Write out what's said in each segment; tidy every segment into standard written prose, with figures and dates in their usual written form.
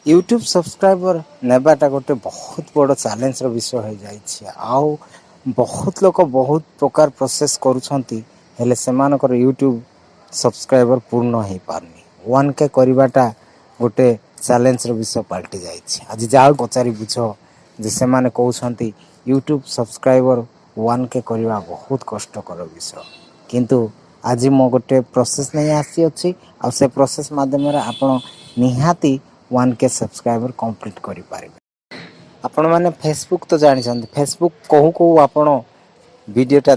YouTube subscriber ନେବାଟା ଗୋଟେ ବହୁତ ବଡ଼ ଚ୍ୟାଲେଞ୍ଜର ବିଷୟ ହୋଇଯାଇଛି। ଆଉ ବହୁତ ଲୋକ ବହୁତ ପ୍ରକାର ପ୍ରୋସେସ୍ କରୁଛନ୍ତି, ହେଲେ ସେମାନଙ୍କର ୟୁଟ୍ୟୁବ୍ ସବସ୍କ୍ରାଇବର୍ ପୂର୍ଣ୍ଣ ହେଇପାରୁନି। 1K କରିବାଟା ଗୋଟେ ଚ୍ୟାଲେଞ୍ଜର ବିଷୟ ପାଲଟି ଯାଇଛି। ଆଜି ଯାହା ପଚାରି ବୁଝ ଯେ ସେମାନେ କହୁଛନ୍ତି, ୟୁଟ୍ୟୁବ୍ ସବସ୍କ୍ରାଇବର୍ 1K କରିବା ବହୁତ କଷ୍ଟକର ବିଷୟ। କିନ୍ତୁ ଆଜି ମୁଁ ଗୋଟେ ପ୍ରୋସେସ୍ ନେଇ ଆସିଅଛି ଆଉ ସେ ପ୍ରୋସେସ୍ ମାଧ୍ୟମରେ ଆପଣ ନିହାତି 1K subscriber complete କରିପାରିବେ। ଆପଣମାନେ ଫେସବୁକ୍ ତ ଜାଣିଛନ୍ତି। ଫେସବୁକ୍ କହୁ କହୁ ଆପଣ ଭିଡ଼ିଓଟା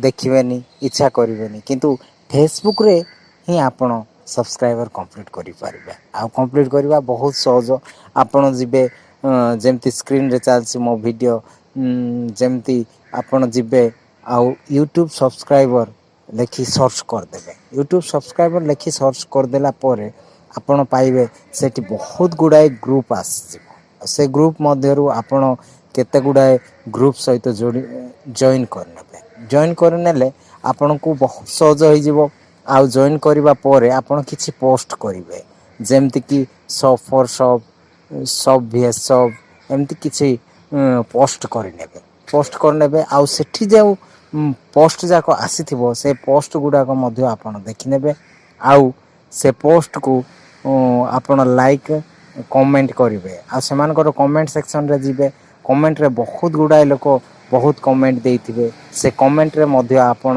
ଦେଖିବେନି, ଇଚ୍ଛା କରିବେନି। କିନ୍ତୁ ଫେସବୁକ୍ରେ ହିଁ ଆପଣ ସବସ୍କ୍ରାଇବର୍ କମ୍ପ୍ଲିଟ୍ କରିପାରିବେ ଆଉ କମ୍ପ୍ଲିଟ୍ କରିବା ବହୁତ ସହଜ। ଆପଣ ଯିବେ, ଯେମିତି ସ୍କ୍ରିନ୍ରେ ଚାଲିଛି ମୋ ଭିଡ଼ିଓ, ଯେମିତି ଆପଣ ଯିବେ ଆଉ ୟୁଟ୍ୟୁବ୍ ସବସ୍କ୍ରାଇବର୍ ଲେଖି ସର୍ଚ୍ଚ କରିଦେବେ। ୟୁଟ୍ୟୁବ୍ ସବସ୍କ୍ରାଇବର୍ ଲେଖି ସର୍ଚ୍ଚ କରିଦେଲା ପରେ ଆପଣ ପାଇବେ, ସେଠି ବହୁତ ଗୁଡ଼ାଏ ଗ୍ରୁପ୍ ଆସିଯିବ। ସେ ଗ୍ରୁପ୍ ମଧ୍ୟରୁ ଆପଣ କେତେ ଗୁଡ଼ାଏ ଗ୍ରୁପ୍ ସହିତ ଯୋଡ଼ି ଜଏନ୍ କରିନେବେ। ଜଏନ୍ କରିନେଲେ ଆପଣଙ୍କୁ ବହୁତ ସହଜ ହେଇଯିବ। ଆଉ ଜଏନ୍ କରିବା ପରେ ଆପଣ କିଛି ପୋଷ୍ଟ କରିବେ, ଯେମିତିକି sub for sub, sub vs sub, ଏମିତି କିଛି ପୋଷ୍ଟ କରିନେବେ। ପୋଷ୍ଟ କରିନେବେ ଆଉ ସେଠି ଯେଉଁ ପୋଷ୍ଟ ଯାକ ଆସିଥିବ, ସେ ପୋଷ୍ଟ ଗୁଡ଼ାକ ମଧ୍ୟ ଆପଣ ଦେଖିନେବେ। ଆଉ ସେ ପୋଷ୍ଟକୁ ଆପଣ ଲାଇକ୍, କମେଣ୍ଟ କରିବେ। ଆଉ ସେମାନଙ୍କର କମେଣ୍ଟ ସେକ୍ସନରେ ଯିବେ। କମେଣ୍ଟରେ ବହୁତ ଗୁଡ଼ାଏ ଲୋକ ବହୁତ କମେଣ୍ଟ ଦେଇଥିବେ। ସେ କମେଣ୍ଟରେ ମଧ୍ୟ ଆପଣ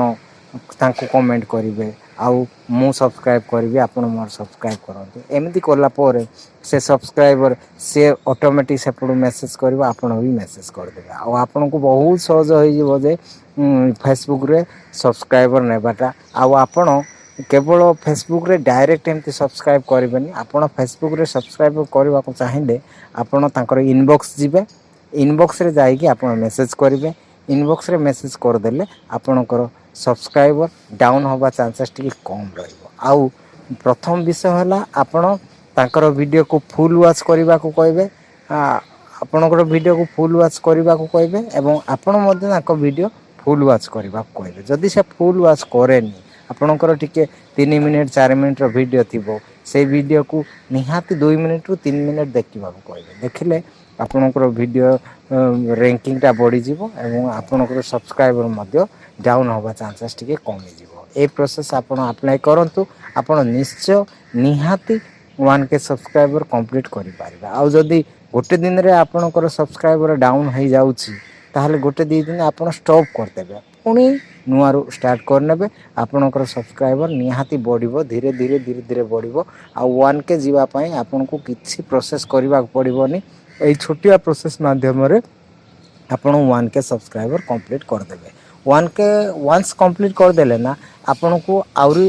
ତାଙ୍କୁ କମେଣ୍ଟ କରିବେ ଆଉ ମୁଁ ସବସ୍କ୍ରାଇବ୍ କରିବି, ଆପଣ ମୋର ସବସ୍କ୍ରାଇବ୍ କରନ୍ତୁ। ଏମିତି କଲା ପରେ ସେ ସବସ୍କ୍ରାଇବର୍ ସିଏ ଅଟୋମେଟିକ୍ ସେପଟୁ ମେସେଜ୍ କରିବ, ଆପଣ ବି ମେସେଜ୍ କରିଦେବେ। ଆଉ ଆପଣଙ୍କୁ ବହୁତ ସହଜ ହେଇଯିବ ଯେ ଫେସବୁକ୍ରେ ସବସ୍କ୍ରାଇବର୍ ନେବାଟା। ଆଉ ଆପଣ କେବଳ ଫେସବୁକ୍ରେ ଡାଇରେକ୍ଟ ଏମିତି ସବସ୍କ୍ରାଇବ୍ କରିବେନି। ଆପଣ ଫେସବୁକ୍ରେ ସବସ୍କ୍ରାଇବ୍ କରିବାକୁ ଚାହିଁଲେ ଆପଣ ତାଙ୍କର ଇନବକ୍ସ ଯିବେ। ଇନବକ୍ସରେ ଯାଇକି ଆପଣ ମେସେଜ୍ କରିବେ। ଇନବକ୍ସରେ ମେସେଜ୍ କରିଦେଲେ ଆପଣଙ୍କର ସବସ୍କ୍ରାଇବର୍ ଡାଉନ୍ ହେବା ଚାନ୍ସେସ୍ ଟିକେ କମ୍ ରହିବ। ଆଉ ପ୍ରଥମ ବିଷୟ ହେଲା, ଆପଣ ତାଙ୍କର ଭିଡ଼ିଓକୁ ଫୁଲ୍ ୱାଚ୍ କରିବାକୁ କହିବେ। ଆପଣଙ୍କର ଭିଡ଼ିଓକୁ ଫୁଲ୍ ୱାଚ୍ କରିବାକୁ କହିବେ ଏବଂ ଆପଣ ମଧ୍ୟ ତାଙ୍କ ଭିଡ଼ିଓ ଫୁଲ୍ ୱାଚ୍ କରିବାକୁ କହିବେ। ଯଦି ସେ ଫୁଲ୍ ୱାଚ୍ କରେନି, ଆପଣଙ୍କର ଟିକେ 3 ମିନିଟ୍, 4 ମିନିଟ୍ର ଭିଡ଼ିଓ ଥିବ, ସେଇ ଭିଡ଼ିଓକୁ ନିହାତି 2 ମିନିଟ୍ରୁ 3 ମିନିଟ୍ ଦେଖିବାକୁ କହିବେ। ଦେଖିଲେ ଆପଣଙ୍କର ଭିଡ଼ିଓ ର୍ୟାଙ୍କିଙ୍ଗଟା ବଢ଼ିଯିବ ଏବଂ ଆପଣଙ୍କର ସବସ୍କ୍ରାଇବର୍ ମଧ୍ୟ ଡାଉନ୍ ହେବା ଚାନ୍ସେସ୍ ଟିକେ କମିଯିବ। ଏ ପ୍ରୋସେସ୍ ଆପଣ ଆପ୍ଲାଏ କରନ୍ତୁ, ଆପଣ ନିଶ୍ଚୟ ନିହାତି 1K subscriber complete କରିପାରିବେ। ଆଉ ଯଦି ଗୋଟେ ଦିନରେ ଆପଣଙ୍କର ସବସ୍କ୍ରାଇବର୍ ଡାଉନ୍ ହେଇଯାଉଛି, ତାହେଲେ ଗୋଟେ 2 ଦିନ ଆପଣ ଷ୍ଟପ୍ କରିଦେବେ, ପୁଣି ନୂଆରୁ ଷ୍ଟାର୍ଟ କରିନେବେ। ଆପଣଙ୍କର ସବସ୍କ୍ରାଇବର୍ ନିହାତି ବଢ଼ିବ, ଧୀରେ ଧୀରେ ଧୀରେ ଧୀରେ ବଢ଼ିବ। ଆଉ 1K ଯିବା ପାଇଁ ଆପଣଙ୍କୁ କିଛି ପ୍ରୋସେସ୍ କରିବାକୁ ପଡ଼ିବନି। ଏଇ ଛୋଟିଆ ପ୍ରୋସେସ୍ ମାଧ୍ୟମରେ ଆପଣ 1K subscriber complete କରିଦେବେ। 1K once complete କରିଦେଲେ ନା, ଆପଣଙ୍କୁ ଆହୁରି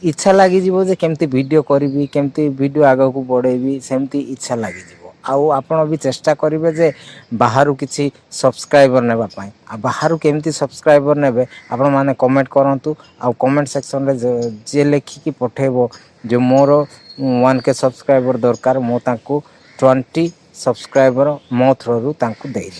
ଇଚ୍ଛା ଲାଗିଯିବ ଯେ କେମିତି ଭିଡ଼ିଓ କରିବି, କେମିତି ଭିଡ଼ିଓ ଆଗକୁ ବଢ଼େଇବି, ସେମିତି ଇଚ୍ଛା ଲାଗିଯିବ। ଆଉ ଆପଣ ବି ଚେଷ୍ଟା କରିବେ ଯେ ବାହାରୁ କିଛି ସବସ୍କ୍ରାଇବର୍ ନେବା ପାଇଁ। ଆଉ ବାହାରୁ କେମିତି ସବସ୍କ୍ରାଇବର୍ ନେବେ, ଆପଣମାନେ କମେଣ୍ଟ କରନ୍ତୁ। ଆଉ କମେଣ୍ଟ ସେକ୍ସନରେ ଯିଏ ଲେଖିକି ପଠେଇବ ଯେ ମୋର 1K subscriber ଦରକାର, ମୁଁ ତାଙ୍କୁ 20 ସବସ୍କ୍ରାଇବର୍ ମୋ ଥ୍ରୋରୁ ତାଙ୍କୁ ଦେଇଦେବି।